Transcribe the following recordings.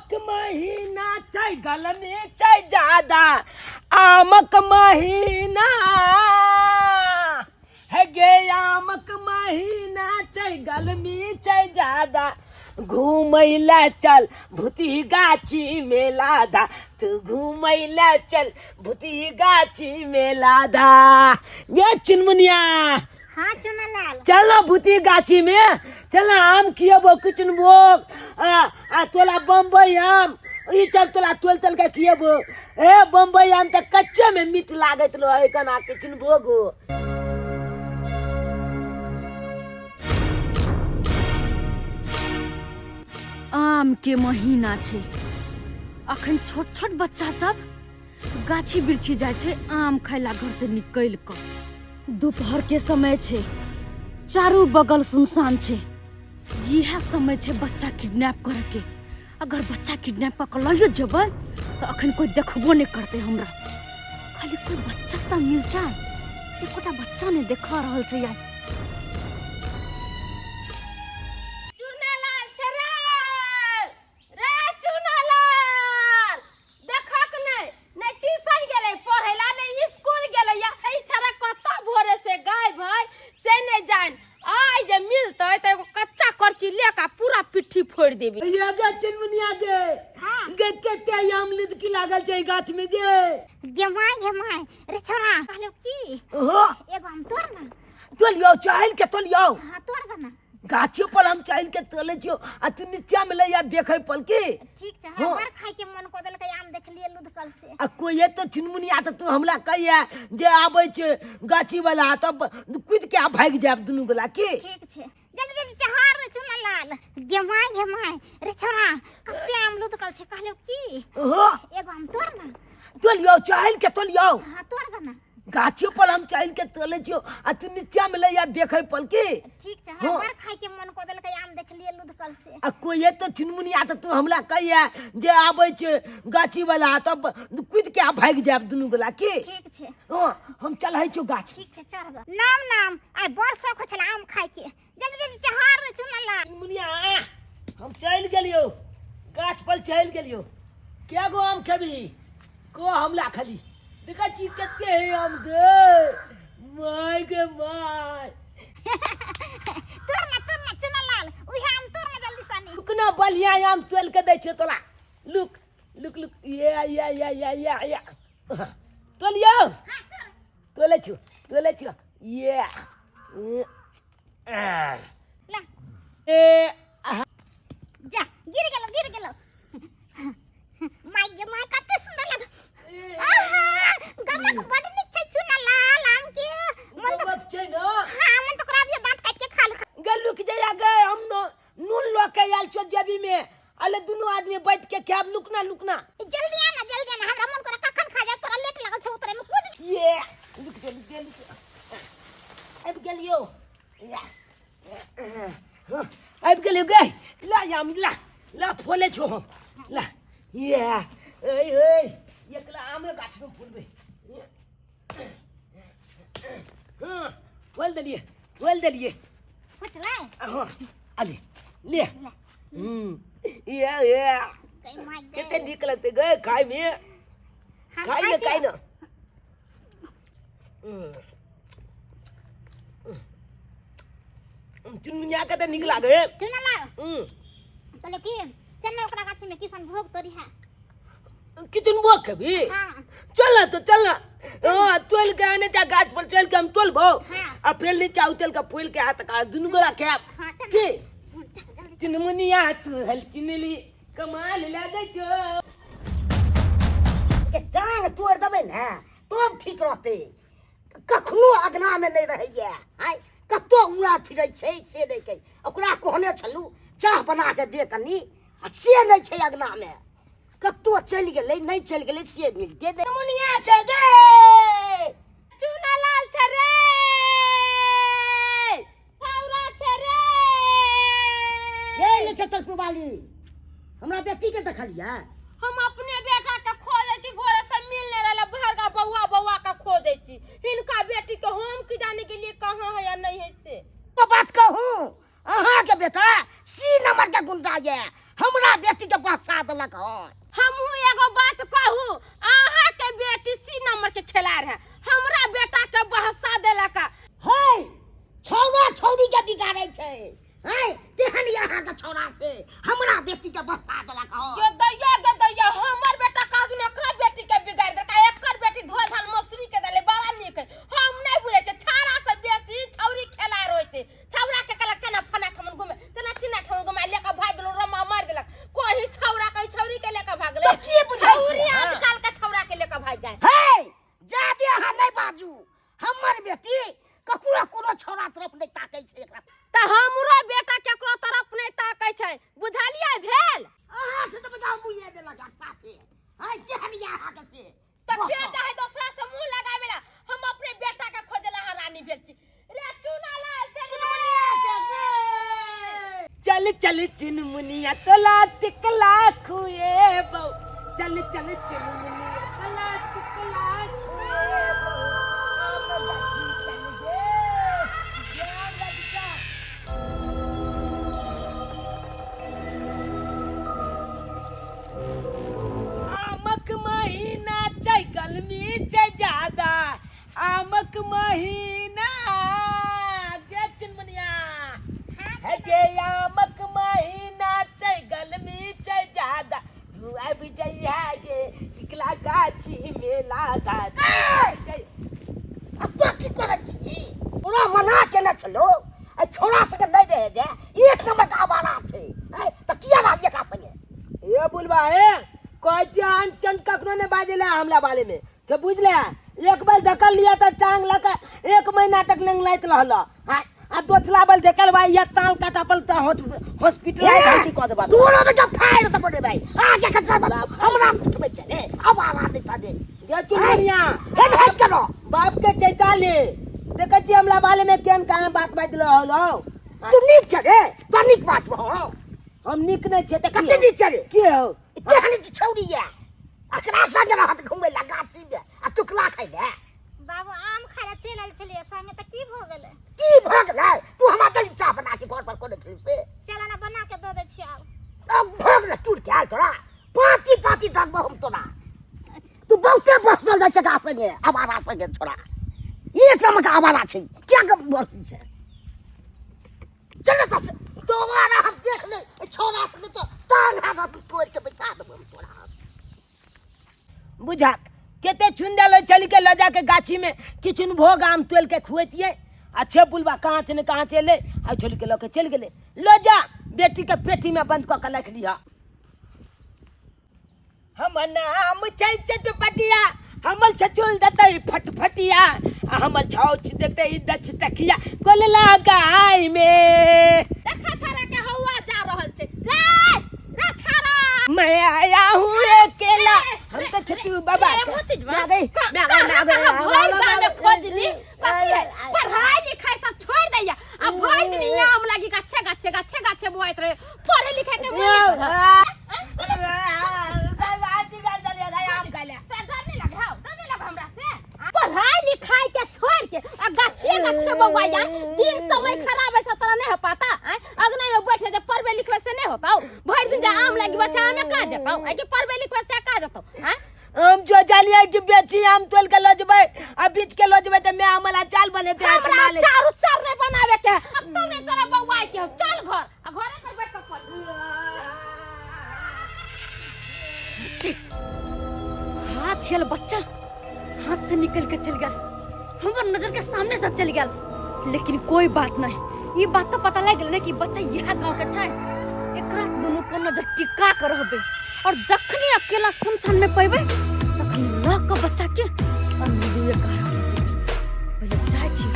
आमक महीना छै गलनी छै ज्यादा, आमक महीना हे गे, आमक महीना छै गलमी छै ज्यादा, घूमै ला चल भूती गाछी मेला दा, तू घूमै ला चल भूती गाछी मेला दा। गे चुनमुनिया। हाँ चुनालाल। चल ना भूती गाछी में चल ना, आम खियबो किचनबो आ आ तोला बम्बई आम ई चल तोला तोल तोल के खियबो। ए बम्बई आम त कच्चे में मीठ लागत रहे कना किचनबो गो। आम के महीना छै, अखन छोट छोट बच्चा सब गाछी बिरछी जाइ छै आम खाय ला घर से निकलि कऽ। दोपहर के समय छै, चारू बगल सुनसान छै, इएह समय छै बच्चा किडनैप करे के। अगर बच्चा किडनैप कऽ के लइयो जेबै तऽ अखन कोई देखबो नहि करतै हमरा। खाली कोई बच्चा तऽ मिल जाए, एकोटा बच्चा नहि देखा रहल छै यार। चुनालाल छै रे, रे चुनालाल, देखक नहि, नहि ट्यूशन गेलै पढ़ै ला, नहि स्कूल गेलै या एहि छड़ा कतऽ भोरे से गायब है से नहि जान। आइ जे मिलतै तऽ एगो कच्चा करची ले के पूरा पिट्ठी फोड़ि देबै। ये गे चुनमुनिया गे, गे कते आम लुदकी लागल छै गाछ में गे। गे my, गे my, रे छोरा कहलो की हो एगो हम तोड़ ना। तोलियो चाहल के तोलियो। हां तोड़ दे ना। गाछियो पर हम चढ़ के तोले छियो आ तू नीचा में लैया देखे पल की। ठीक छै, हमरा बड़ खाय के मन को देलकै आम देखलिए लुधकल से। आ कोई तो चुनमुनिया त तू हमला कहिया जे आबै छै गाछी वाला तब कूद के आ भागि जाब दुनू गोला की। ठीक छै, जल्दी जल्दी चहार रे चुनलाल। गे my, गे my, रे छोरा कते आम लुधकल छै कहलो की हो एगो हम तोड़ ना। तोलियो चढ़ के तोलियो। हां तोड़ दे ना। गाछियो पर हम चढ़ के तोले छियो आ तू नीचा में लैया देखे पल की। ठीक छै, हमरा बड़ खाय के मन को देलकै आम देखलिए लुधकल से। आ कोई तो चुनमुनिया त तू हमला कहिया जे आबै छै गाछी वाला तब कूद के आ भागि जाब दुनू गोला की। ठीक छै। हां हम चढ़ै छियो गाछ। ठीक छै चढ़ ग। नाम नाम आइ बड़ शौक छल आम खाय के, जल्दी जल्दी चहार रे चुनला। चुनमुनिया हम चलि गेलियो गाछ पर चलि गेलियो। के गो आम खेबही को हमला खाली देखै छी कते है आम गे my गे my. तोड़ ना, तोड़ ना चुनलाल, उहे आम तोड़ ना जल्दी सनी। लुक ना बढ़िया आम तोल के दै छियो तोला। लुक लुक लुक ये ये ये ये ये ये तोलियो। तोले छु, तोले छु ये ला। ए जा गिर गेलो, गिर गेलो। My गे my कते सुंदर लाग। आहा गमक बड नीक छै चुनलाल आम के। मन तो गमक छै ना। हां मन तो ओकरा भी दांत काट के खा ले। गे लुक जाया गे, हम न नून लो के आयल छो जेबी में, अले दुनू आदमी बैठ के खाब। लुकना लुकना जल्दी आना, जल्दी आना, हमरा मन करे कखन खा जा, तोरा लेट लागल छौ उतरे में कूद। ये लुक जा, लुक जा, लुक जा। आबि गेलियो, आबि गेलियो गे। ला याम ला ला फोले छो हम ला। ये ए ए एकला आमे गाछ में फूलबे। हाँ फोल देलिए, फोल देलिए। फुटलै? हाँ अले ले। ये ये गई my गे। कते नीक लगतै गे खाय में। हम खाइ ने, खाइ खाइ ने। चुनमुनिया के तऽ नीक लागे। चुनला। कहले की चल ना ओकरा गाछी में किसान भोग तोरी है। किचन भोग खेबी? हाँ। चल ना तो चल ना। हाँ तोल के आने ता गाछ पर चल के हम तोल भो। हाँ। आ फिर नीचा उतल के फूल के हाथ का दुनू गोरा खायब। हाँ, चल ना। की? चल, जल्दी। चुनमुनिया तू हल चुनली कमाल लागै छौ। के टांग तोड़ देबै ने तब ठीक रहतै। कखनो अगना में नहीं रहैया, आय कतौ उड़ा फिरै छै से नहीं कहि। ओकरा कहने छलू चाह बना के दे कनी, आ से नहीं छै अगना में, कतौ चलि गेलै नहीं चलि गेलै से मिलते नहीं। मुनिया छै गे, चुनालाल छै रे, छौरा छै रे। ये ले छतरपुर वाली, हमरा बेटी के देखलियै? हम अपने बेटा के खोजै छी, भोरे से मिल नहीं रहल, भरगा बौआ बौआ के खोजै छी। हिनका बेटी के हम की जाने के लिए कहाँ है या नहीं है से। तो बात कहूँ, अहाँ के बेटा सी नंबर के गुंडा ये, हमरा बेटी के बसा देलक हन। हमहूँ एगो बात कहू, अहाँ के बेटी सी नंबर के खेलाड़ है, हमरा बेटा के बहसा देलक। है छौड़ा छौड़ी के बिगाड़ै छै है, तेहन यहाँ के छौड़ा से हमरा बेटी के बहसा देलक हन। गे दैया गे दैया, हमर बेटा काजू ने एकरा बेटी के बिगाड़ देलक, एकर बेटी धोल धाल मसूरी के देले बड़ा नीक है। हम नहीं बुझै छै छाड़ा से बेसी छौरी खेलाड़ होइ छै। छौड़ा के कहलक चना फना ठमन घुमे, चना चिन्ना ठमन घुमे, लेके भाग गेलो, रमा मार देलक। कोही छौड़ा कहीं छौरी के लेके भागले। तऽ की बुझै छी, छौरी हाँ? आजकल के छौड़ा के लेके भाग जाए। हे जादे अहाँ नहि बाजू, हमर बेटी ककरो कोनो छौड़ा तरफ नहि ताकै छै एकरा। तऽ हमरो बेटा केकरो तरफ नहि ताकै छै, बुझलियै भेल? अहाँ से तऽ बजाउ मुँहे देलक आ साफे। है केहन यऽ अहाँके से? तऽ के चाहे दोसरा से मुंह लगावेला, हम अपने बेटा के खोजेला हरानी भेल छी। रे चूना लाल छै चल चल चुनमुनिया तोला टिकला खुएबौ, चल चल चुनमुनिया तोला टिकला खुएबौ, आम गाछी चल गे, गे लड़का। आमक महीना छै गर्मी छै ज्यादा, आमक महीना गे चुनमुनिया हे गे, आमक महीना छै गर्मी छै ज्यादा, तू आबि जइहा गे टिकला गाछी मेला गाछी। आ तो की करै छी? तोरा मना केने छलो आ छोरा सबके नहि रहे दे, एक नंबर के आवारा छै। ऐ तऽ किया रहलियै एकरा संगे? ए बुलबा ए कहै छियै अंट चंट कखनो नहि बाजै लए हमरा बारे में, से बुझले? एक बेर धकल लिया तऽ टांग लऽ कऽ एक महीना तक लेंगलाइत रहल। आ दोसरा बेर धकल भाई या ताल काटा पर तऽ हॉस्पिटल भर्ती कऽ देबा। तोरो में जब फाड़ देबो रे भाई, आ के खच्चर बना हमरा सिखबै छै रे आवारा नहि था दे। गे चुनमुनिया हेट हेट करो बाप के चैता ले, देखै छियै हमरा बारे में केहन कहाँ बात बाजि रहल हौ। तू नीक छै रे, तो नीक बात हो। हम नीक नहि छियै तऽ कते नीक छै रे? के हौ? केहन छौड़ी ये, एकरा संगे रहत घुमै ला गाछी में आ चुकला खाइ ले। बाबू आम खाय लए चलि आयल छलियै संगे तऽ की भऽ गेलै? की भऽ गेलै? तू हमरा दही चाह बना के घर पर कोने छली से? चल ने बना के दऽ दै छियै आब। अब भऽ गेलै टूट के आयल तोरा पाती पाती दगबो हम तोरा। तू बहुते बसल जाइ छै एकरा संगे आवारा संगे, छोरा एक नंबर के आवारा छै, क्या के बसै छै। चल तऽ दोबारा हम देख ले छोरा संगे तो टांग हाथ तोड़ के बैठा देबो हम तोरा। बुझाक कते छुंदल है, चल के लऽ जाके गाछी में किछु भोग आम तोल के खुएतियै। अच्छे बुलबा कहाँ से ने कहाँ से एलै आ छोड़ के लऽ के चलि गेलै। लऽ जा बेटी के पेटी में बंद कऽ के राखि लिहऽ। हमर नाम छै चटपटिया, हमर छचुल देतै फटफटिया, आ हमर छौछ देतै दछ टकिया गोल लगाय में। देखा छाड़ा के हवा जा रहल छै रे, रे छाड़ा। मैं आया हूँ अकेला, हम तो छटू बाबा। ए भतीजवा, मैं आ गई, मैं आ गई, मैं आ गई, कहाँ भरि गाँव में खोजली, कथी है? आ, आ, पढ़ाई लिखाई सब छोड़ दैया आ भरि दिन आम लागी गाछे गाछे गाछे गाछे बोआइत रहे, पढ़े लिखे के मन नहीं करत। तोरा डर नहीं लगे हौ? डर नहीं लगे हमरा से? पढ़ाई लिखाई के छोड़ के आ गाछिए गाछिए बौआइया, दिन समय खराब है से तोरा नहीं हो पाता आँय? अगना में बैठ के पढ़बे लिखबे से नहीं होता, भरि दिन जे आम लागी बच्चा आमे कहाँ जेतौ? आँय कि पढ़बे लिखबे से कहाँ जेतौ आँय? हम जो जालिया कि बेची आम तोल के लऽ जेबै आ बीच के लऽ जेबै तऽ मैं आमला चाल बनेतै। हमरा चारू चार नहीं बनावे के है। अब तो नहीं तोरा बौआई के हौ। चल घर आ घरे पर बैठ के पढ़। हाथ हेल बच्चा हाथ से निकल के चल गया, हमर नजर के सामने से चल गया। लेकिन कोई बात नहीं, ये बात तो पता लग गेल ने कि बच्चा यह गांव के छै। एकरा दोनों पर नजर टिका के रहबे और जखनी अकेला सुनसान में पेबे तखनी ल के बच्चा के और नदीए कहा जेबे। पहले जाइ छी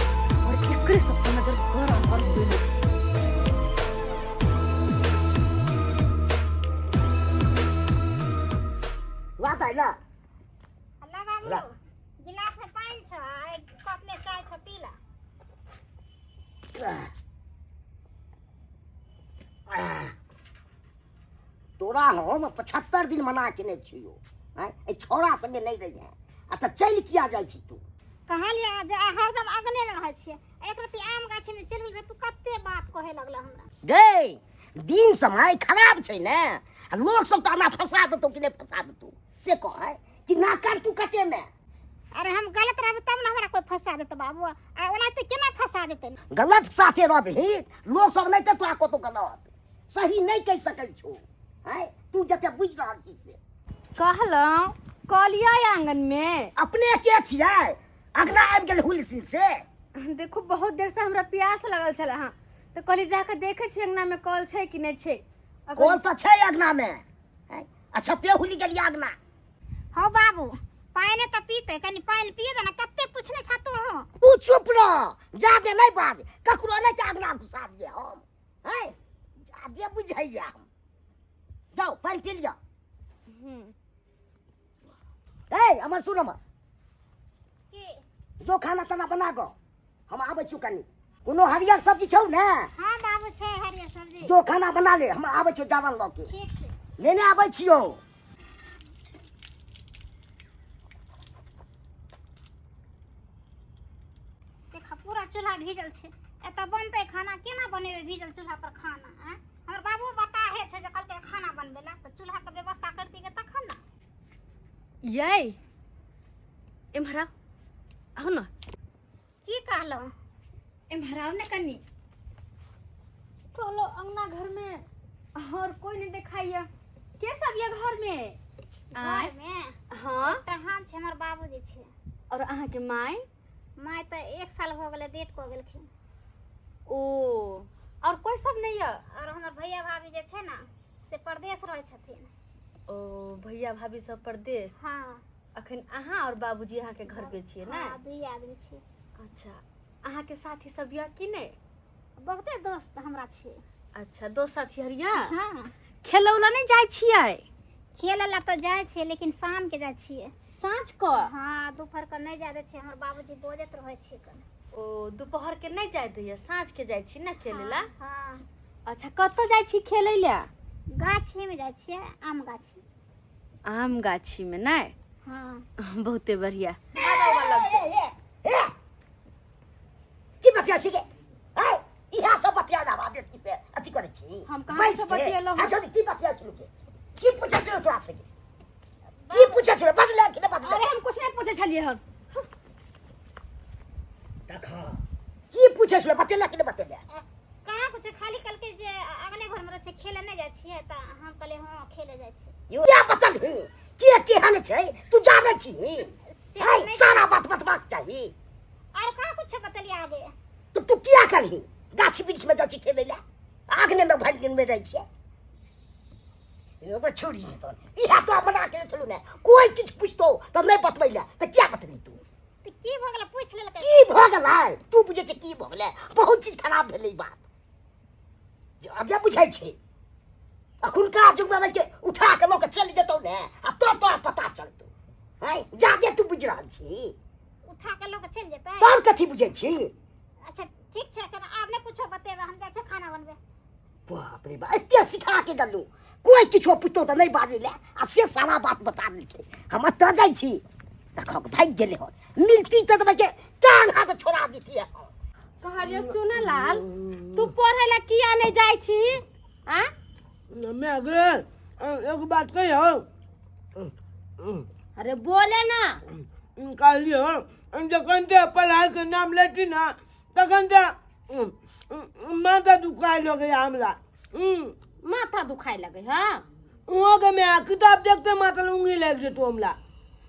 और एकरे सब पर नजर गड़ा कर देबे। ला दाइ ला। ला बाबू, ला। गिलास में पानि छौ आ एक कप में चाय छौ, पी ला। तोरा हम 75 दिन मना केने छियौ, आँय, एहि छौड़ा संगे नहि रहिहे, आ तऽ चलि किया जाइ छी तू? कहलियै जे हरदम अगने मे रहै छियै, एक रति आम गाछी में चलि गेलियै तू कते बात कहे लगला हमरा। गै दिन समय खराब छै ने आ लोक सब तऽ हमरा फंसा देतौ कि नहि फंसा देतौ से कह कि ना कर तू कते में। अरे हम गलत रहबै तब ने हमरा कोई फंसा देतै बाबू, आ ओना तऽ केना फंसा देतै? गलत साथे रहबही लोक सब नहि तऽ तोरा कतौ गलत सही नहि कहि सकै छौ। हैं तू जते बुझि रहल छी से कहलहुँ कहलियै आंगन में अपने के छियै अगना आबि गेल हुल सिल से। देखू बहुत देर से हमरा प्यास लगल छल अहाँ तऽ कहली जाके देखे छी अंगना में कल छै कि नहि छै। कल तऽ छै अंगना में। अच्छा पे हुली गेलियै अंगना। हौ बाबू पानि तऽ पीते, कनि पानि पिए दे ना, कते पूछने छा तू? हो तू चुप रह, जादे नहि बाज, ककरो नहि के अंगना घुसा दिए हम। हैं जादे बुझैया हम। जाओ पानि पी लिअ। ए अमर सुन, अमर जो खाना ताना बना गो, हम आबै छी कनी। कोनो हरियर सब्जी छौ ने? हाँ बाबू छै हरियर सब्जी। जो खाना बना ले, हम आबै छियौ जारन लऽ के। ठीक छै। लेने आबै छियौ। देखा पूरा चूल्हा भीजल छै, एतऽ बनतै खाना केना बनेबै भीजल चूल्हा पर खाना? आँय हमर बाबू बताहे छै जे कहलकै खाना बनबै ला, तऽ चूल्हा के व्यवस्था करती के तखन ने। यै एम्हर आउ, आउ ने। की कहलहुँ? एम्हर आउ ने कनी। कहलो अंगना घर में और कोई नहीं देखाइया, के सब ये घर में? घर में? हाँ एकटा हम छै, हमर बाबूजी छै। और अहाँ के my? My तऽ 1 साल भऽ गेलै डेट कऽ गेलखिन। ओ और कोई सब नहीं है? और हमर भैया भाभी जे छै ने से परदेश रहै छथिन। ओ भैया भाभी सब परदेश? हाँ। अखन अहाँ और बाबूजी अहाँ के घर पे छियै ने? हाँ 2 आदमी छियै। अच्छा अहाँ के साथी सब यऽ कि नहि? बहुते दोस्त हमरा छियै। अच्छा दोस्त साथी हरिया? हाँ। खेलौला नहि जाइ छियै? खेलै ला तऽ जाइ छियै लेकिन शाम के जाइ छियै। साँझ कऽ? हाँ दोपहर के नहि जाइ दै छियै, हमर बाबूजी बजैत रहै छिकै। ओ दोपहर के नहि जाइ दैया, साँझ के जाइ छी ने खेलै ला? हाँ। अच्छा कतऽ जाइ छी खेलै ला? गाछी में जाइ छियै, आम गाछी। आम गाछी में नहि? हाँ। बहुते बढ़िया। की बतिया छी गे? हैं इहा सब बतिया जाबा बेटी से अथी करै छी। हम कहाँ से बतियेलहुँ? अच्छा की बतिया छी के? की पूछै छी तोरा से? की पूछै छी? बजले कि नहि बजले? अरे हम कुछ नहीं पूछे छलियै हन। देखा की पूछै छलै, बतेला कि नहि बतेला? कहाँ कुछ, खाली कहलकै जे अगने घर में रहै छै, खेले नहि जाइ छियै, तऽ हम कहलियै हाँ खेले जाइ छियै। यो क्या बतलही के केहन छै तू जानै छी? से हैं नहि। सारा बात बतबाक चाही। और कहाँ कुछ बतलियै आगे? तो तू किया करही गाछ वृक्ष में जाइ छी खेलै ला, आगने में भरि दिन में रहै छियै? एगो छोड़ी तोन इहा तो बना के छलू ने, कोई किछु पूछतो तऽ नहि बतबै ला, तऽ किया बतली तू? तऽ की भऽ गेलै पूछि लेलकै? की भऽ गेलै तू बुझै छै की भऽ गेलै? बहुत चीज खराब भेलै ई बात जे आगे बुझै छै। अखुनका युगमे के उठा के लऽ के चलि जेतौ ने आ तब तोरा पता चलतौ। हैं जागे तू बुझि रहल छी? उठा के लऽ के चलि जेतै तब कथी बुझै छी? अच्छा ठीक छै, एखन आब नहि कुछो बतेबै, हम जाइ छियै खाना बनबै। बाप रे बाप, एते सिखा के गेलू, कोई किछो पूछतो तऽ नहि बाजै ले आ से सारा बात बता देलकै। हम एतऽ जाइ छी, देखक भागि गेलै हन, मिलती तऽ देबै के टांग हाथ छोड़ा दितियै। कहलियो चुना लाल तू पढ़े ला किया नहीं जाइ छी? आ मैं गे एगो बात कहियो? अरे बोले ना। कहलियो जखन ते पढ़ाई के नाम लेती ना तखन ते माथा दुखाए लगे हमरा। माथा दुखाए लगे? हाँ उहो के मैं किताब देखते माथा उंगली लग जेतो हमरा।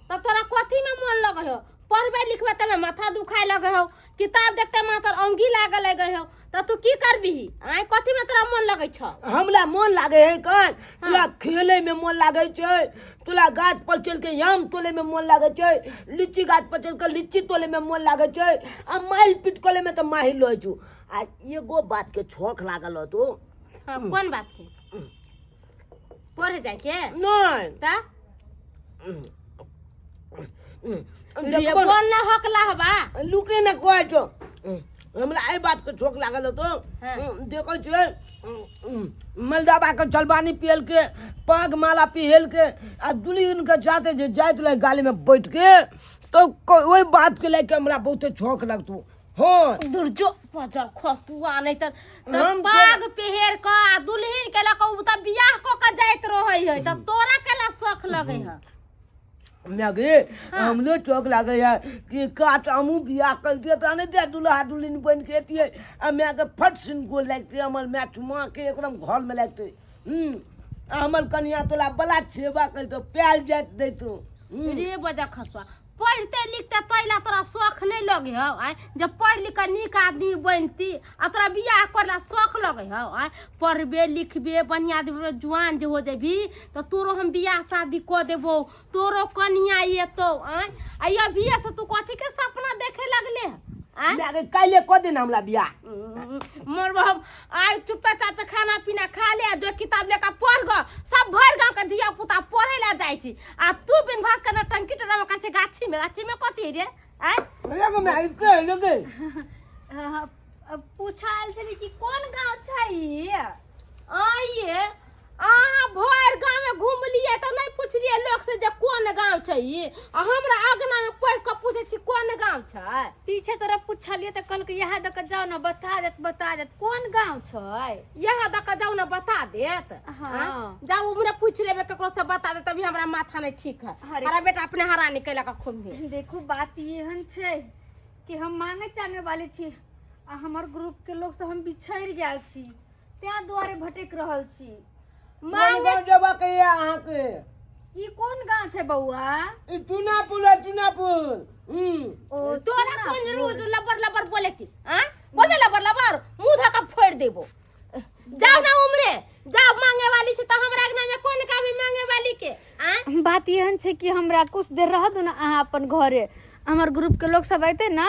तो तोरा कथी में मन लगे हो? पढ़बे लिखबे तबे माथा दुखाए लगे हो, किताब देखते माथा औंगी लागे लगे हो, त तू की करबिही? आय कथी में तोरा मन लगे छौ? हमरा मन लागे है कन तोरा खेले में मन लागे छै, तोरा गाछ पर चल के आम तोले में मन लागे छै, लीची गाछ पर चल के लीची तोले में मन लागे छै, आ मारि पीट करे में तऽ माहिर रहै छौ। आ एगो बात के छौंक लागल होतो। हाँ, कोन बात के? पढ़े जाय के? नहीं। त रे बोल ना हकला हबा। लुके ना कहै छौ, हमरा एहि बात के छौंक लागल होतो। देखै छियै मलदाबा के जलवानी पियल के पाग माला पिहल के आ दुल्हन के साथे जे जाइत रहे गाड़ी में बैठ के, तो ओहि बात के लए के हमरा बहुते छौंक लगतौ। हाँ दुर्जो पजर खसुआ नहीं त त हम पाग पेहेर क आ दुल्हन के लक उ त बियाह क के जाइत रहै है त तोरा केला शौख लगै है लगे हमरो शौक लागे है कि काट हमहूँ बियाह करतियै तऽ नहि दे दुल्हा दुल्हिन बनि के एतियै आ मायके फट सिन गोर लगतै हमर माय चुमा के एकदम घरमे लगतै आ हमर कनिया तोला बला सेवा करितौ प्याल जाइत दैतौ रे बजा खसुआ पढ़ते लिखते तैला तोरा शौख नहीं लगे हौ आँय जब पढ़ लिख के नीक आदमी बनती आ तोरा बियाह करला शौख लगे हौ आँय पढ़बे लिखबे बढ़िया आदमी जुआन जे हो जेबी तऽ तोरो हम बियाह शादी कऽ देबो तोरो कनिया एतौ आँय आ अभिये से तू कथी के सपना देखे लगले हँ आँय मायके काल्हि कऽ दे ने हमरा बियाह मोर बाप आइ चुपे चापे खाना पीना खा ले आ जो किताब लेकर पढ़ गो सब भर गांव के धिया पुता पढ़े ला जाइ छी आ तू बिन भास के नटंकी टरमा कर छै गाछी में गाछी में कथी रे आय रे गो माय के रे गे पूछा आयल छली कि कोन गाँव छै ई? आइए अहाँ भरि गाँव में घुमलियै तऽ नहि पुछलियै लोक से जे कोन गाँव छै ई आ हमरा अगना में पैस कऽ पूछै छी कोन गाँव छै पीछे तोरा पूछलियै तऽ कहलकै इएह दऽ कऽ जाउ ने बता देत बता देत कोन गाँव छै इएह दऽ कऽ जाउ ने बता देत हाँ। हाँ? जाउ उमरे पूछि लेबै ककरो से बता देत अभी हमरा माथा नहि ठीक है अरे। अरे बेटा अपने हरानी कैलक खूब देखू बात एहन छै कि हम मांगे चांगे वाले छी आ हमर ग्रुप के लोग से हम बिछड़ि गेल छी तें दुआरे भटकि रहल छी कोन मांगे गाँव जेबाक ये अहाँके ई कोन गाँव छै बौआ ई चुनापुर है चुनापुर ओ तोरा कोन जरूर लबर लबर बोले की हाँ बोले लबर लबर मुंह धक्का फोड़ देबो जाओ ना उमरे जाओ मांगे वाली छै त हमरा अंगना में कोन काम है मांगे वाली के आँ बात एहन छै कि हमरा कुछ देर रह दू ने अहाँ अपन घरे हमर ग्रुप के लोग सब अयतै ने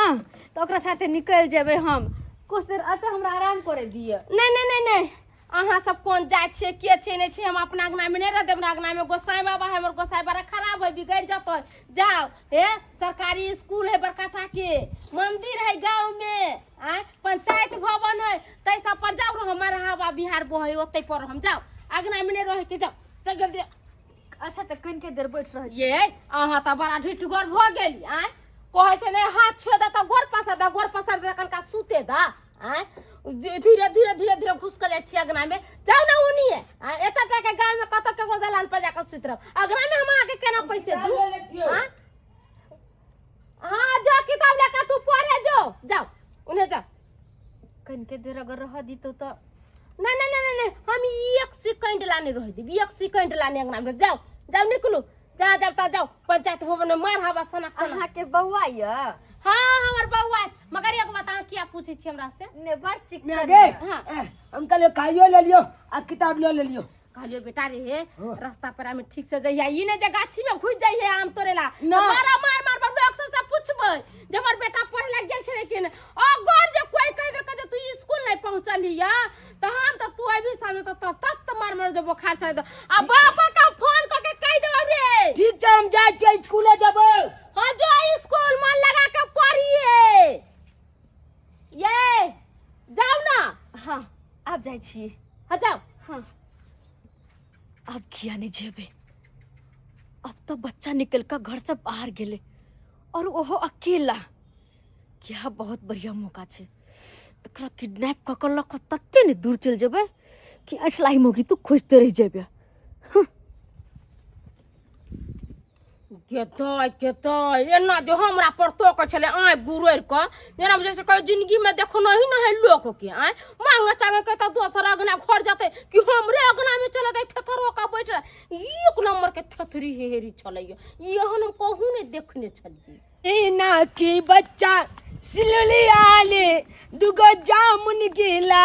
तऽ ओकरा साथे निकलि जेबै हम कुछ देर अतऽ हमरा आराम करे दिअ नहीं नहीं नहीं नहीं अहाँ सब कोन जात छियै के छियै नहि छियै हम अपना अंगना में नहीं रह देब हमरा अंगना में गोसाई बाबा है हमर गोसाई बड़ा खराब है बिगड़ जतै जाओ हे सरकारी स्कूल है बड़का टा के मंदिर है गाँव में आँय पंचायत भवन है तै सब पर जाओ रहो हमारा हवा बिहार बहे ओतै पर हम जाओ अंगना में नहीं रहे के जाओ चल जल्दी अच्छा तऽ कनिके देर बैठ रह ये अहाँ तऽ बड़ा ढिठगर भऽ गेली आँय कहै छै ने हाथ छुए दे तऽ गोर पसार दे गोर पसार दे कनका सुते दे आँय धीरे धीरे धीरे धीरे घुस कऽ जाइ छी अगना में जाउ ने ओनिए आँय एतऽ टाके गाँव में कतऽ केकरो दलान पर जाकऽ सुति रहब अगना में हम अहाँके केना पैसे दू आँय हाँ जो किताब लेकर तू पढ़े जो जाओ उन्हें जाओ कनिके देर अगर रह दितौ तऽ नहीं नहीं नहीं नहीं हम एक सेकंड ला नहीं रह देब एक सेकंड ला नहीं अंगना में जाओ जाओ निकलू जा जाओ ता जाओ पंचायत भवन में मार हवा सनक सनक अहाँके बौआ यऽ हाँ हमर बउआ मगर एक बात अहाँ किया पूछै छी हमरा से ने बड़ चिकन मैं गे हाँ। हम कहलियो खाइयो ले लियो आ किताब लो ले लियो कहलियो बेटा रे हे रास्ता पर में ठीक से जइहे ई नहीं जे गाछी में घुस जइहे आम तोड़ेला ना। मारा मार मार पर डॉक्टर से पूछबै जे हमर बेटा पढ़े ला गेल छै कि नहि अगर जे कोई कह देलकै जे तू स्कूल नहीं पहुंचलिया तऽ हम तऽ तू अभी सामने तऽ तब तब मार मार जे बोखार चढ़ दे आ बापा के फोन कऽ के कहि देबै रे ठीक छै हम जाइ छियै स्कूले जेबै हाँ जो स्कूल मन लगा के पढ़िए ये जाओ ना हाँ आब जाइ छी हाँ जाओ हाँ आब किया नहि जेबै अब तऽ बच्चा निकल कऽ घर से बाहर गेलै और ओहो अकेला क्या बहुत बढ़िया मौका छै एकरा किडनैप कऽ कऽ लऽ कऽ तते ने दूर चलि जेबै कि ऐठलाही मौगी तू खोजते रहि जेबै गेतै गेतै एना जो हमरा पर तोकै छलै आँखि गुरैर कऽ जेना बुझै छै कहियो जिंदगी में देखो नहीं न है लोक के आँय मांगे चांगे के तऽ दोसर अगना घर जेतै कि हमरे अगना में चले जाय थेथरो के बैठ एक नंबर के थेथरी हेरी छलै एहन हम कहूँ नहि देखने छलियै मीना की बच्चा सिलुलियाले दुगो जामुन गिला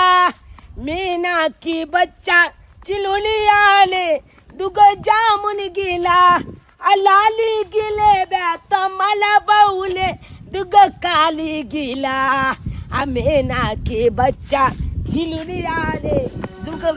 मीना की बच्चा चिलुलियाले दुगो जामुन गिला आ लाली गिले बे तमला बउले दुगो काली गिला आ मीना की बच्चा चिलुलियाले दुगो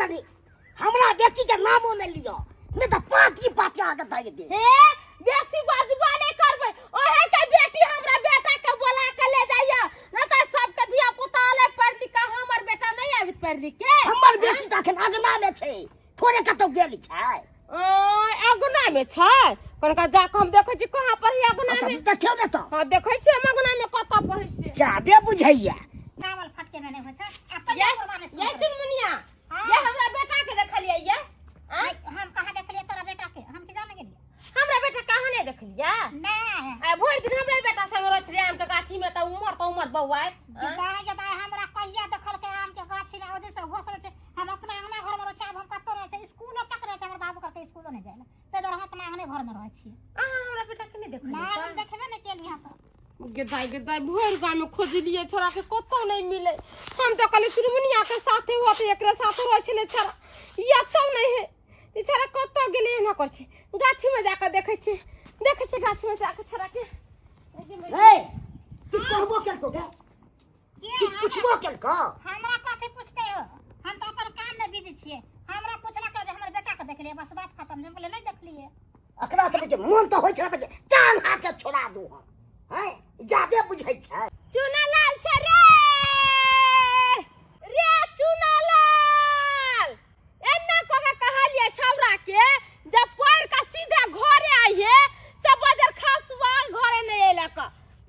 कनी हमरा बेटी के नामो नहि लिअ, नहि तऽ पाती पाती अहाँके दागि देब। हे, बेसी बाजबा नहि करबै। ओहे के बेटी हमरा बेटा के बोला के ले जाइया न तऽ सबके धिया पुता अलै पढ़ लिख के, हमर बेटा नहि आबित पढ़ लिख के। हमर बेटी तऽ अखन अगना मे छै, थोड़े कतौ गेल छै। अगना में छै? कनका जाके हम देखै छी कहाँ पर है अगना में। देखियौ ने तऽ। हाँ, देखै छी हम अगना में कतऽ पर है से। जादे बुझैया। चावल फटके में नहि होइ छै। आ ये तैयो बुढ़वा नहि ये सुनतै। चुनमुनिया, हाँ। ये हमरा बेटा के देखलियै ये? आँय? हम कहाँ देखलियै तोरा बेटा के? हम की जाने गेलियै? हमरा बेटा कहाँ नहि देखलियै? नहि। आ भरि दिन हमरा बेटा संग रहै छलै आम के गाछी में, तऽ उमर तऽ उमर बौआइत। गदाय गदाय, हमरा कहिया देखलकै आम के गाछी में? ओहि से घोसले छै। हम अपना अंगना घर में रहै छी, आब हम कतौ रहै छी? स्कूलो तक रहै छै। हमर बाबू करके स्कूलो नहि जाइ, ताहि दुआरे हम अपना अंगने घर में रहै छियै। अहाँ हमरा बेटा के नहि देखलियै? नहि, हम देखबे नहि केलियै हँ। तऽ गेदाय गेदाय, भरि गाँव में खोजलियै छोड़ा के, कतौ नहि मिले। हम तऽ कहलियै चुनमुनिया के साथे होत, एकरे साथे रहै छलै छोड़ा, एतौ नहि है। ई छोड़ा कतौ गेलै? एना करै छै, गाछी में जाकऽ देखै छियै, देखै छियै गाछी में जाकऽ छोड़ा के। ए, किछु कहबो केलको गे? किछु पुछबो केलको? हमरा कथी पूछते हो? हम तऽ अपन काम में बिजी छियै। हमरा पूछलक जे हमर बेटा के देखलियै, बस बात खत्म। हम कहलियै नहि देखलियै। एकरा तऽ जे मोन तऽ होइ छै जे टांग हाथ के छोड़ा दू हम। हैं, जादे बुझै छै। चुनालाल छै रे, रे चुनालाल, एना कऽ के कहलियै छौड़ा के जब पढ़ के सीधे घरे आइहे, सब बजर खसुआ घरे नहीं अयलक।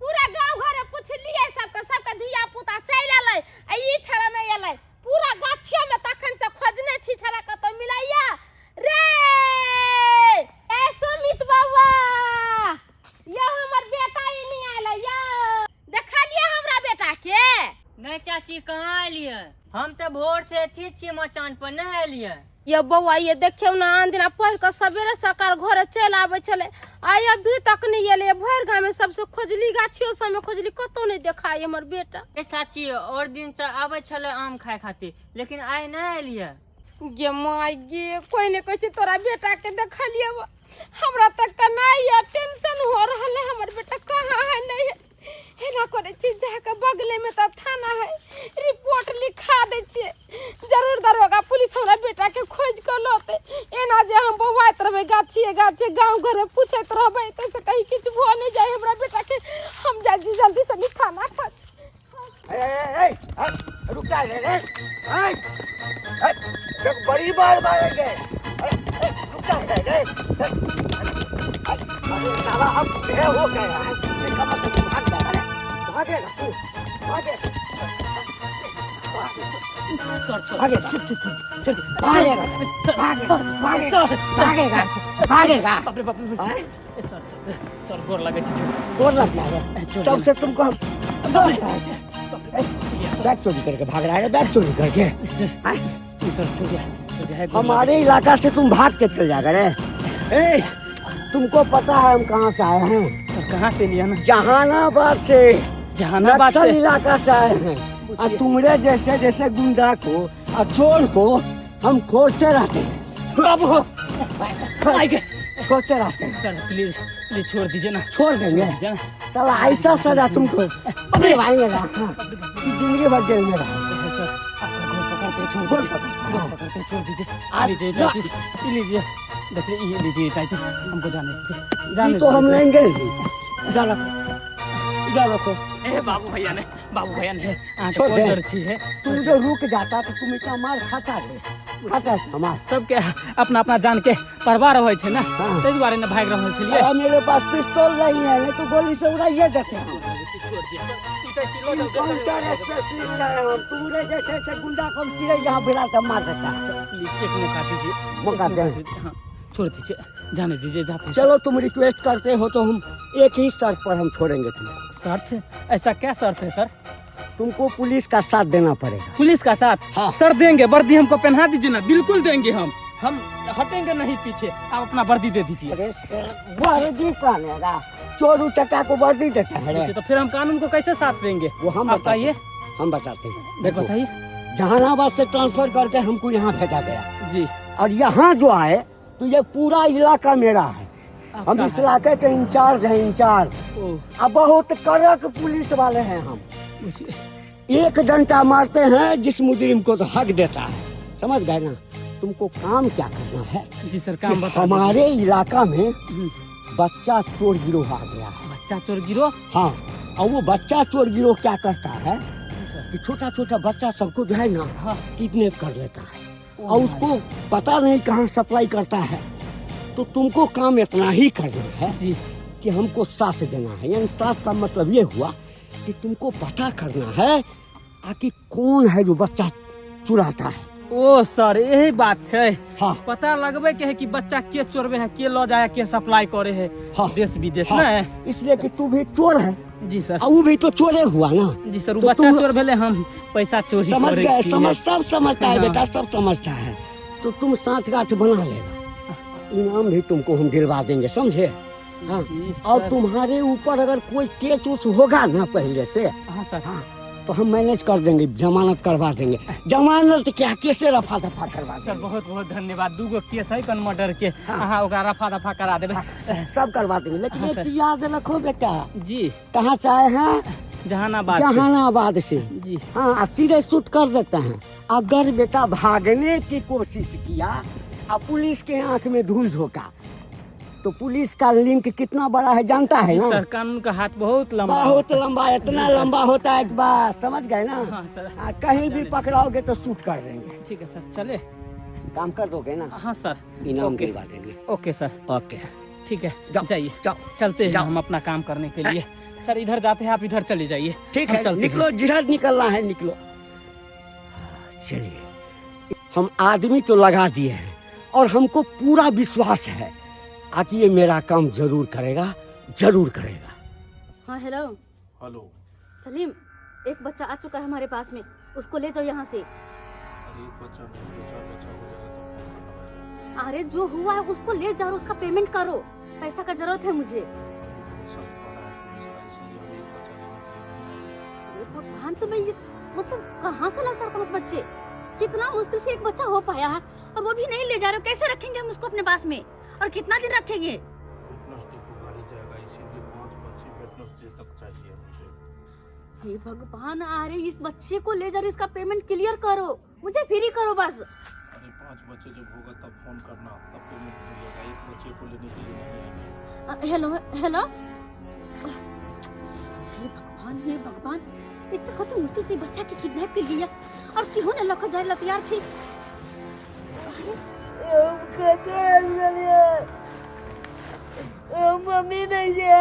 पूरा गांव घरे पुछलियै सबके, सबके धिया पुता चलि एलै आ ई छौड़ा नहीं एलै। पूरा गाछियो में तखन से खोजने छी, छौड़ा कतौ मिलैया रे? ए सुमित बाबा, यो हमर बेटा एनी आयल यो, देखलियै हमरा बेटा के? नहीं चाची, कहाँ एलियै? हम तऽ भोर से अथी छियै, मचान पर नहीं एलियै। ये बौआ, ये देखियौ ने, आन दिना पढ़ि कऽ सवेरे सकाल घरे चलि आबै छलै, आइ अभी तक नहि एलै। भरि गाममे सबसे खोजली, गाछियो सबमे खोजली, कतौ नहि देखाइ हमर बेटा। ए चाची, और दिन से आबै छलै आम खाय खातिर, लेकिन आइ नहीं एलियै। गे माय गे, कोई नहि कहै छै तोरा बेटा के देखलियै? हमरा तऽ कनाइया, टेंशन हो रहल है, हमर बेटा कहाँ है नहीं है। एना करै छी, जाके बगले में तऽ थाना है, रिपोर्ट लिखा दै छियै, जरूर दरोगा पुलिस हमरा बेटा के खोज कऽ लौते। एना जे हम बौआइत रहबै गाछिए गाछिए, गाँव घर में पूछैत रहबै, तऽ से कहीं किछु भऽ नहि जाय हमरा बेटा के। हम जाइ छी जल्दी से थाना पर। ए, ए, ए, ए, रुक जा रे रे। ए, ए, देख बड़ी बार मारेंगे। ए, ए, रुक जा रे रे। ए, अरे साला, अब ये हो गया है, इसका मतलब तू भाग जाएगा रे, भागेगा तू, भागेगा। सर सर, भागेगा। सर, भागेगा, भागेगा, भागेगा, भागेगा, भागेगा। बाप रे बाप रे। आँय? सर सर सर, गोर लगे छी। गोर लग जाएगा तब से तुमको हम। बैग चोरी करके भाग रहा है, बैग चोरी करके। आँय? सर, हो गया, हो गया है, गोर हमारे इलाका से तुम भाग के चल जाएगा रे। ए, तुमको पता है हम कहाँ से आए हैं? सर, कहाँ से लिया ना? जहानाबाद से। जहानाबाद नक्सल से? इलाका से आए हैं और तुम्हारे जैसे जैसे गुंडा को और चोर को हम खोजते रहते हैं। बाबू आइ गए। खोजते रहते हैं। सर, प्लीज प्लीज, छोड़ दीजिए ना। छोड़ देंगे। छोड़ दीजिए ना। साला, ऐसा सजा तुमको दिलवाएंगे ना, हाँ, कि जिंदगी भर जेल में रहो। सर, आपका गोड़ पकड़ते छोड़ गोड़ दीजिए। पकड़- गोड़ पकड़ते छोड़ दीजिए। आप- लीजिए इटाची, ये लीजिए, देखिए, ये लीजिए इटाची, हमको जाने दीजिए, ये जाने तो हम दीजिए। लेंगे ही। इधर रखो, इधर रखो। ए बाबू भैया ने, बाबू भैया ने अहाँके छोड़ दे। कोन छी है। तुम जो रुक जाता तो तुम इतना मार खाता रे, खाता है मार। सबके अपना अपना जान के परवाह होइ छै ने। हाँ। ताहि दुआरे ने भागि रहल छलियै। साला, मेरे पास पिस्तौल नहीं है, नहीं तो गोली से उड़ाइए देते हैं। छोड़ दिया इटाची, लो जाओ। काउंटर स्पेशलिस्ट है हम। तुम्हारे जैसे ऐसे गुंडा को हम सीधे यहाँ भिड़ा कर मार देता है। प्लीज, एक मौका दीजिए। मौका एक दें। दीजिए, हाँ, छोड़ दीजिए, जाने दीजिए, जाते हैं। चलो, तुम रिक्वेस्ट करते हो तो हम एक ही शर्त पर हम छोड़ेंगे तुमको। शर्त? ऐसा क्या शर्त है सर? तुमको पुलिस का साथ देना पड़ेगा। पुलिस का साथ? हाँ। सर, देंगे, वर्दी हमको पहना दीजिए ना, बिल्कुल देंगे हम। हम हटेंगे नहीं पीछे, आप अपना वर्दी दे दीजिए। अरे सर, वर्दी पहनेगा? चोर उचक्का को वर्दी देता है रे? तो फिर हम कानून को कैसे साथ देंगे? वो हम आप बताते बताइए। हैं, हम बताते हैं, देखो। बताइए। जहानाबाद से ट्रांसफर करके हमको यहाँ भेजा गया जी। और यहाँ जो आए तो ये पूरा इलाका मेरा है। हम आपका इस है। इलाके के इंचार्ज हैं, इंचार्ज। ओ। अब बहुत कड़क पुलिस वाले हैं हम। एक डंडा मारते हैं जिस मुजरिम को तो हक देता है, समझ गए ना? तुमको काम क्या करना है? जी सर, काम कि बता हमारे इलाका में बच्चा चोर गिरोह आ गया है। बच्चा चोर गिरोह? हाँ, और वो बच्चा चोर गिरोह क्या करता है कि छोटा छोटा बच्चा सबको जो है ना, हाँ। किडनैप कर लेता है और उसको पता नहीं कहाँ सप्लाई करता है। तो तुमको काम इतना ही करना है जी कि हमको साथ देना है। यानी साथ का मतलब ये हुआ कि तुमको पता करना है आखिर कौन है जो बच्चा चुराता है। ओ सर, यही बात छै। हाँ। पता लगबे के है कि बच्चा के चोरबे है, के ल जाए है, के सप्लाई करे है। हाँ। देश विदेश। हाँ। में। इसलिए कि तू भी चोर है जी सर। और वो भी तो चोरे हुआ ना। जी सर, वो तो बच्चा चोर भेले, हम पैसा चोरी समझ करै गए? छियै। समझ, सब समझता है। हाँ। बेटा, सब समझता है। तो तुम साठ गांठ बना लेना, इनाम भी तुमको हम दिलवा देंगे, समझे? हाँ। जी और सर। तुम्हारे ऊपर अगर कोई केस उस होगा ना पहले से, हाँ सर। हाँ, तो हम मैनेज कर देंगे, जमानत करवा देंगे। जमानत क्या, कैसे रफा दफा करवा सर, देंगे। बहुत बहुत धन्यवाद। दूगो केस है कन मर्डर के। हाँ। अहाँ ओकरा रफा दफा करा देबै। सब करवा देंगे, लेकिन हाँ, एक सर। चीज याद रखो बेटा। जी। कहाँ से आए हैं? जहानाबाद से। जहानाबाद से। जी। हाँ, और सीधे शूट कर देते हैं। अगर बेटा भागने की कोशिश किया और पुलिस के आंख में धूल झोंका तो पुलिस का लिंक कितना बड़ा है जानता है जी ना? सर, कानून का हाथ बहुत लंबा बहुत होता है। लंबा, इतना लंबा होता है कि बस, समझ गए ना? हाँ सर। हाँ, कहीं भी पकड़ाओगे तो शूट कर देंगे। ठीक है सर, चले। काम कर दोगे ना? हाँ सर। इनाम ओके। दिलवा देंगे। Okay sir. ओके। ठीक है। जाओ। जाइए। जाओ। चलते हैं जाओ। हम अपना काम करने के लिए। सर, इधर जाते हैं, आप इधर चले जाइए। ठीक हम है। चलते हैं। निकलो, जिधर निकलना है निकलो। चलिए, हम आदमी तो लगा दिए हैं और हमको पूरा विश्वास है आकि ये मेरा काम जरूर करेगा, जरूर करेगा। हाँ, हेलो। हेलो। सलीम, एक बच्चा आ चुका है हमारे पास में, उसको ले जाओ यहाँ से। अरे, एक बच्चा नहीं, दो चार बच्चा हो जाएगा तब फोन करना मुझे। अरे, जो हुआ है उसको ले जाओ और उसका पेमेंट करो, पैसा का जरूरत है मुझे। अभी बहुत सख्त पड़ा है पुलिस का, इसलिए हम एक बच्चा लेने के लिए नहीं आए। अरे भगवान, तो मैं ये मतलब कहाँ से लाऊं चार पांच बच्चे? कितना मुश्किल से एक बच्चा हो पाया है और वो भी नहीं ले जा रहे हो। कैसे रखेंगे हम उसको अपने पास में और कितना दिन रखेंगे? वेडनेसडे को गाड़ी जाएगा, इसीलिए 5 बच्चे वेडनेसडे तक चाहिए मुझे। हे भगवान, अरे इस बच्चे को ले जाओ और इसका पेमेंट क्लियर करो, मुझे फ्री करो बस। अरे, 5 बच्चे जब होगा तब फोन करना, तब पेमेंट मिलेगा। एक बच्चे को लेने के लिए नहीं आएंगे। हेलो हेलो, हे भगवान, हे भगवान, इतना कत मुश्किल से बच्चा के किडनैप के लिया और सिहो ने लख जाए ला तैयार छी। हम कते आबि गेलियै? मम्मी नहीं छै।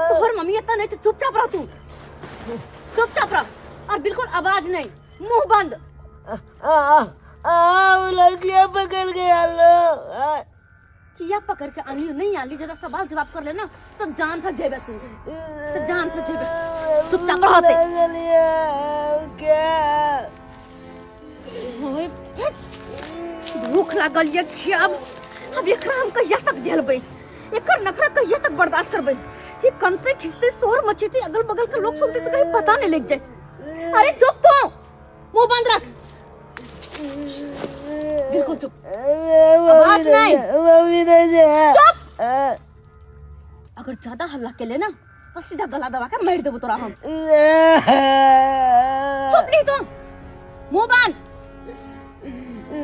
तोहर मम्मी एतऽ नहीं छै, चुपचाप रह तू, चुपचाप रह और बिल्कुल आवाज नहीं, मुंह बंद। आ आ उलझिया पकड़ के आलो। किया पकड़ के आनी नहीं आली, ज्यादा सवाल जवाब कर लेना तो जान से जेबे तू, तो जान से जेबे, चुपचाप रहते। क्या? ओए, भूख लागल ये खियाब। अब एकरा हम कहिया तक झेलबै? एकर नखरा कहिया तक बर्दाश्त करबै? ये कंते खिंचते शोर मचेते, अगल बगल के लोग सुनते तो कहीं पता नहीं लग जाए। अरे चुप तो, मुंह बंद रख, बिल्कुल चुप, आवाज नहीं। मम्मी नहीं छै। चुप! अगर ज्यादा हल्ला के लेना तो सीधा गला दबा के मार देबो तोरा हम। चुप ली तू, मुंह बंद। हे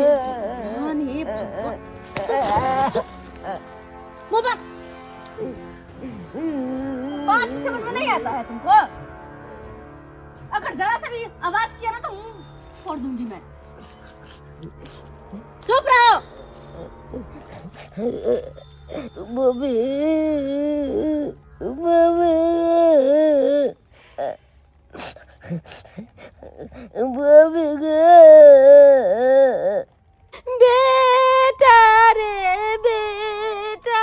भगवान, हे भगवान, चुप चुप, मुंह बंद। बात समझ में नहीं आता है तुमको? अगर जरा सा भी आवाज किया ना तो मुंह फोड़ दूंगी मैं। चुप रहो। मम्मी, मम्मी, मम्मी गे। बेटा रे बेटा।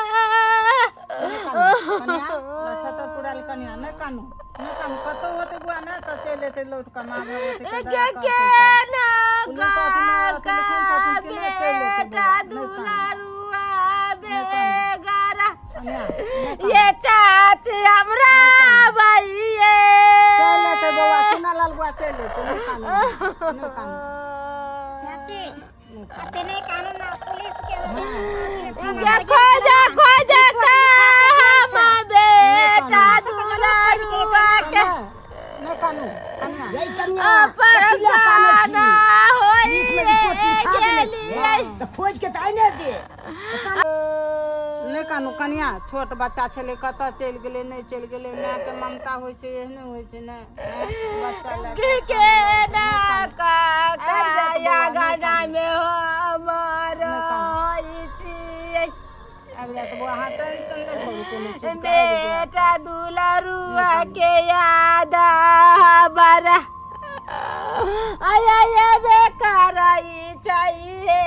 नक्षत्र पुराल कनिया, नहि कानू, नहि कानू। कतौ होतै बुआ ने तऽ चलि एतै लौट कऽ, माँ भगवती के दया के करतै। केना पुलिस साथी अथी लिखने छथिन कि नहि चलि एतै बेटा बौआ, नहि कानू। दुलारुआ नहि कानू। बेगारा कनिया, नहि कानू। ये चाची हमरा भैये। चलि एतै बौआ, चुना लाल बुआ चलि एतै। नहि कानू, नहि कानू। चाची, अते नहीं कानून ना, पुलिस के के खोजे खोजे के हम बेटा दुलारुआ के नहि कानू कनिया। यही कनिया, कथी लए कानै छी? परेशाना हो। ने छियै तऽ खोजि के तऽ आने दे। नहि कानू कनिया, छोट बच्चा छलै, कतऽ चलि गेलै नहि चलि गेलै। मायके ममता होइ छै, एहने होइ छै ने बच्चा लए के के ना काका गाना में हमर छियै। आबि जायत बौआ, अहाँ टेंशन नहि करू कोनो चीजके, आबि जायत। बेटा दुलरुआ के याद हमारा आया ये बेकारई चाहिए।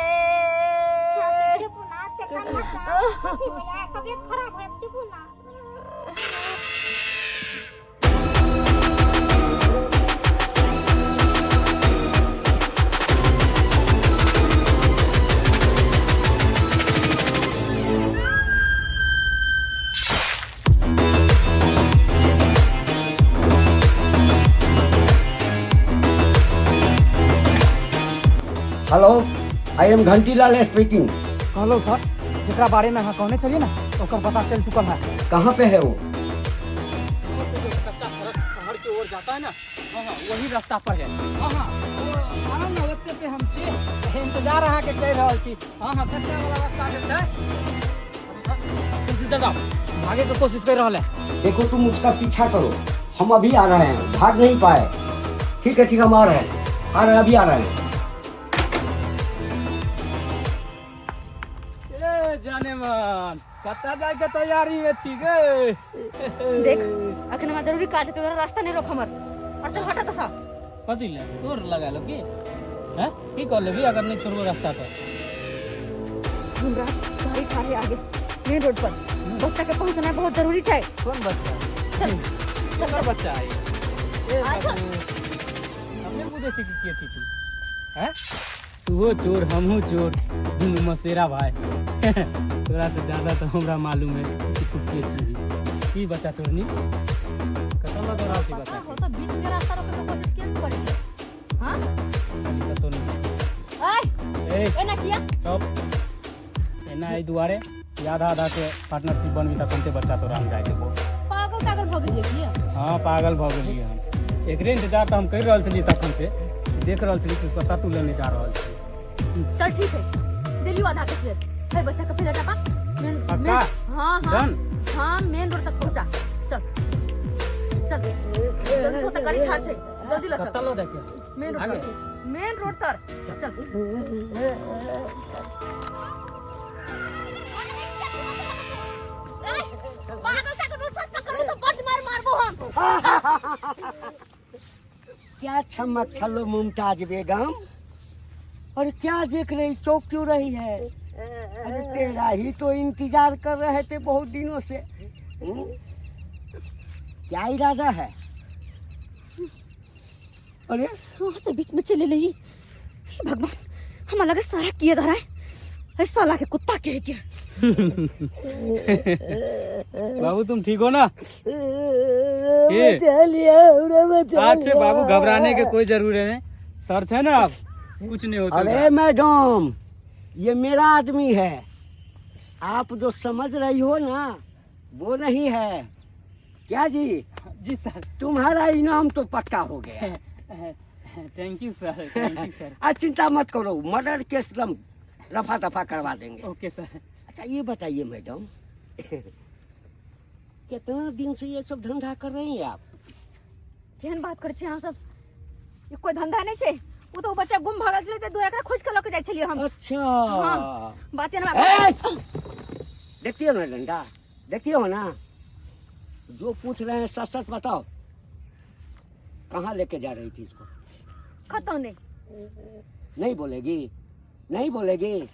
चाची चुप ना, ते कन्ना से अथी हो जाए, तबियत खराब हो, चुप ना। Hello, I am Ghantilal speaking. कहलो सर, जेकरा बारे में अहाँ कहने छलियै ने, ओकर पता चल चुकल है। कहाँ पे है वो? से जो कच्चा सड़क शहर की ओर जाता है ना, हाँ हाँ, वही रास्ता पर है। हाँ हाँ, वो आउ ने, ओते पे हम छी, इंतजार अहाँके करि रहल छी। हाँ हाँ, कच्चा वाला रास्ता जे छै। अरे सर, जाओ, भागे के कोशिश कर रहल है। देखो, तुम उसका पीछा करो, हम अभी आ रहे हैं। भाग नहीं पाए। ठीक है, ठीक है, हम आ रहे हैं, आ रहे हैं, अभी आ रहे हैं। ए जाने मन, कतऽ जाय के तैयारी में छी गे? देख, अखन हमरा जरूरी काज है, तोरा रास्ता नहीं रोक हमर और चल, हटा तो सा। कथी ले तोर लगा लो की हैं? की कर लेबी अगर नहीं छोड़बो रास्ता तो? हमरा गाड़ी ठाढ़ है आगे मेन रोड पर, बच्चा के पहुंचना बहुत जरूरी है। कौन बच्चा? चल। केकर बच्चा है? ए बाबू, हम नहि बुझै छी कि के छी तू हैं। तूहो चोर, हमहूँ चोर, दुनू मसेरा भाई। तोरा से ज्यादा तो हमरा मालूम है कि तू के छी। की बच्चा चोरनी? कतऽ लऽ रहल छी बच्चा? पता हो तो बीच में रास्ता रोके के कोशिश किया करै छै? हां। कतौ नहि। ए। ए। एना किया? तब एना एहि दुआरे कि आधा आधा के पार्टनरशिप बनबी तखन ते बच्चा तोरा हम जाय देबो। पागल तागल भऽ गेलियै की? हाँ, पागल भऽ गेलियै हम। एकरे इंतजार तऽ हम करि रहल छलियै, तखन से देख रहल छलियै कि कतऽ तू लेने जा रहल छी। चल ठीक है, दिलियो आधा के शेयर है। बच्चा के फिर हटापा मेन पक्का? मेन हाँ हाँ। डन? हाँ, मेन रोड तक पहुंचा। चल चल, जल्दी से, ओतऽ गाड़ी ठाढ़ छै, जल्दी लऽ कतऽ चल। लऽ जाके? मेन रोड आगे? पर, मेन रोड तर चल। पागल सागल रोड पर पकड़बो तो बड मार मारबो हम। क्या छमक छलो मुमताज बेगम, और क्या देख रही, चौक क्यों रही है? अरे तेरा ही तो इंतजार कर रहे थे बहुत दिनों से। हम्म? क्या इरादा है? अरे वहां से बीच में चले लई। हे भगवान, हम लगे सारा किए धरा है। ऐ साला के कुत्ता के है क्या? बाबू, तुम ठीक हो ना? के? बचा लिया हमरा, बचा अच्छा बाबू, घबराने के कोई जरूरत नहीं, सर है ना, आप कुछ नहीं होता। अरे मैडम, ये मेरा आदमी है। आप जो समझ रही हो ना, वो नहीं है। क्या जी? जी सर। तुम्हारा इनाम तो पक्का हो गया। Thank you sir, thank you sir. आज चिंता मत करो, मर्डर केस एकदम रफा दफा करवा देंगे। Okay sir. अच्छा ये बताइए मैडम, कितना दिन से ये सब धंधा कर रही हैं आप? केहन बात करै छी अहाँ सब? ई कोई धंधा नहि छै। ओ तऽ ओ बच्चा गुम भऽ गेल छलै तऽ एकरा खोजि कऽ लऽ के जाइ छलियै हम। अच्छा। हाँ, बात एना। ए! देखती हो ना डंडा, देखती हो ना? जो पूछ रहे हैं सच सच बताओ, कहाँ लेके जा रही थी इसको? कतौ नहि। नहीं बोलेगी? नहीं बोलेगी?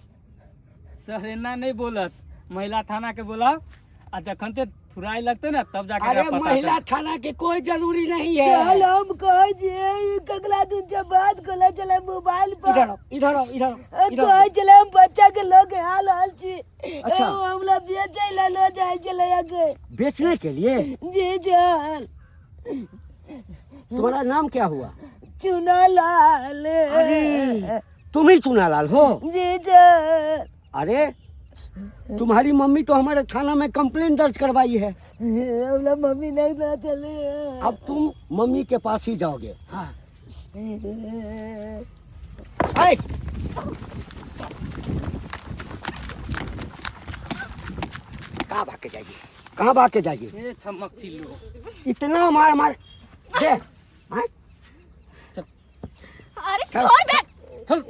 सर, एना नहीं बोलस, महिला थाना के बोलाओ आ जखन ते थुराई लगते ना, तब जाके अरे एकरा पता महिला चलत। थाना के कोई जरूरी नहीं है। चल, हम कहै छियै, ई कगला दिन से बात कोला चले मोबाइल पर। इधर आओ, इधर आओ, इधर आओ, इधर आओ। कहै छलै हम बच्चा के लऽ के आल रहल छी। अच्छा। ओ हमरा बेचै लए लऽ जाइ छलै अगे। बेचने के लिए? जी चल। तुम्हारा नाम क्या हुआ? चुना लाल। अरे तुम ही चुनालाल हो? जी चल। अरे तुम्हारी मम्मी तो हमारे थाना में कंप्लेन दर्ज करवाई है। हमरा मम्मी नहीं ना चले। अब तुम मम्मी के पास ही जाओगे। हाँ। ऐ! कहाँ भाग के जाएगी कहाँ भाग के जाएगी ए छमक चिल्लू इतना मार मार दे हाँ? अरे चलो। छोड़ बे चल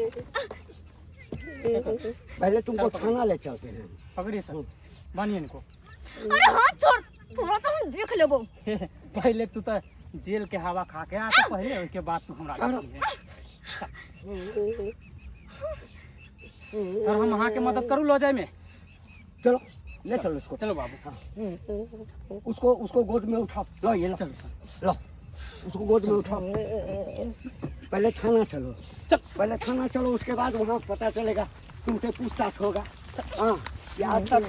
पहले तुमको थाना ले चलते हैं पकड़िए सर बानिए इनको अरे हाथ छोड़ थोड़ा तो हम देख लेबो पहले तू तो जेल के हवा खा के आ तो पहले उसके बाद तू हमरा देखी है। चल। सर हम अहाँ के मदद करू लो जाए में चलो ले चलो इसको चलो बाबू उसको उसको गोद में उठाओ लो ये लो चलो सर लो उसको गोद में उठाओ पहले थाना चलो चल। पहले थाना चलो उसके बाद वहाँ पता चलेगा तुमसे पूछताछ होगा हाँ कि आज तक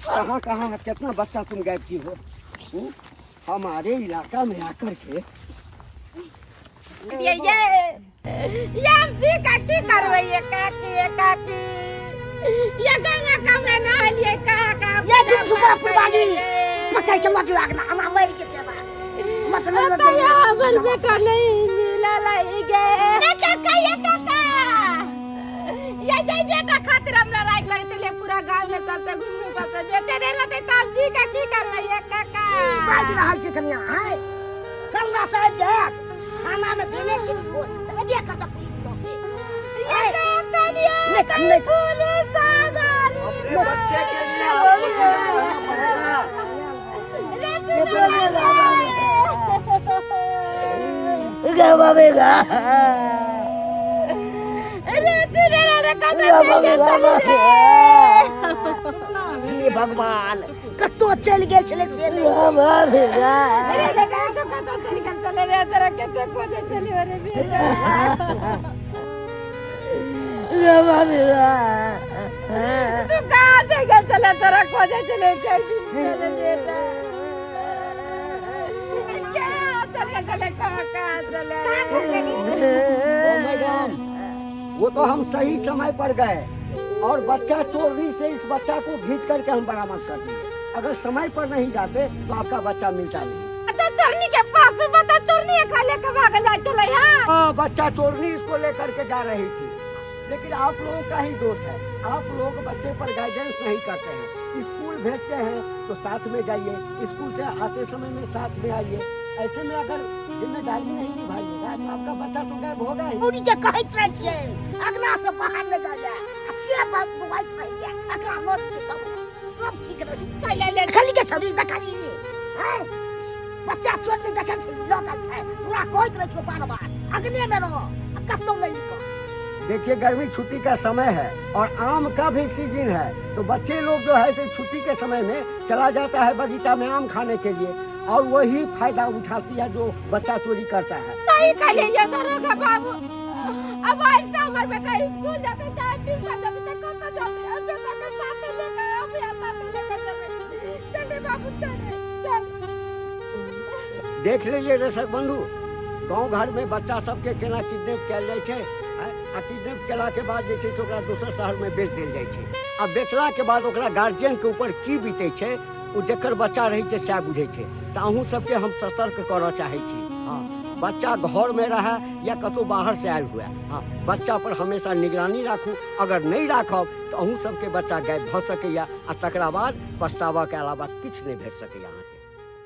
कहाँ कहाँ कितना बच्चा तुम गायब की हो हम्म? हमारे इलाका में आकर के ये ये ये हम जी का की करबै ये काकी ये काकी ये गंगा कमरा नहलिए कहाँ कहाँ ये झुमझुमा पुरवाली पकड़ के लग लागना हमरा मर के देबा मतलब तो ये हमर बेटा नहीं मिलल है गे ए काका ये काका ये जाई बेटा खातिर हमरा राख लगे चले पूरा गांव में सबसे घूमू सबसे बेटे नहीं रहते तब जी का की करबै ये काका बाजि रहल छै कनिया आय कंगा साहब देख थाना में देने छी रिपोर्ट तऽ एबे करता पुलिस लऽ के ये काका नहीं नहीं पुलिस आवारी अपने बच्चे के लिए आपको जिंदा रहना पड़ेगा हे भगवान कतौ चलि गेल छलै से नहि ओ मैडम वो तो हम सही समय पर गए और बच्चा चोरी से इस बच्चा को खींच करके हम बरामद कर दिए अगर समय पर नहीं जाते तो आपका बच्चा मिलता नहीं अच्छा चोरनी के पास बच्चा चोरनी खा लेके भागल जाय चले हां हाँ बच्चा चोरनी इसको लेकर के जा रही थी लेकिन आप लोगों का ही दोष है आप लोग बच्चे पर गाइडेंस नहीं करते हैं स्कूल भेजते हैं तो साथ में जाइए स्कूल से आते समय में साथ में आइए ऐसे में अगर जिम्मेदारी नहीं निभाइएगा तो आपका बच्चा तो गायब होगा ही बुढ़ी के कहैत रहै छियै अगना से बाहर नहि जाइ लए आ से बात बुआइत रहैया एकरा लऽ जेतै तब सब ठीक रहै छै ले ले देखली के छौड़ी देखली हैं बच्चा चोर नहि देखै छै लऽ जाइ छै तोरा कहैत रहै छौ बार बार अगने मे रह आ कतौ नहि निकल देखिए गर्मी छुट्टी का समय है और आम का भी सीजन है तो बच्चे लोग जो है से छुट्टी के समय में चला जाता है बगीचा में आम खाने के लिए और वही फायदा उठाती है जो बच्चा चोरी करता है सही कहले ये दरोगा बाबू अब ऐसा हमर बेटा स्कूल जाते चाहे ट्यूशन जाते चाहे कतौ जाते अब बेटा के साथ लेके अब या साथ लेके चले चले बाबू चले चल देख लीजिए दर्शक बंधु गाँव घर में बच्चा सबके केना किडनैप कयल जाइ छै आँय, आ किडनैप केलाके बाद जे छै से ओकरा दोसर शहरमे बेच देल जाइ छै आ बेचलाके बाद ओकरा गार्जियनके ऊपर की बीतै छै ओ जकर बच्चा रहै छै सएह बुझै छै तऽ अहूँ सबके हम सतर्क करऽ चाहै छी हँ बच्चा घरमे रहए या कतहु बाहरसँ आयल हुए हँ बच्चा पर हमेशा निगरानी राखू अगर नहि राखब तऽ अहूँ सबके बच्चा गायब भऽ सकैए आ तकरा बाद पछतावाके अलावा किछु नहि भेट सकैए अहाँके।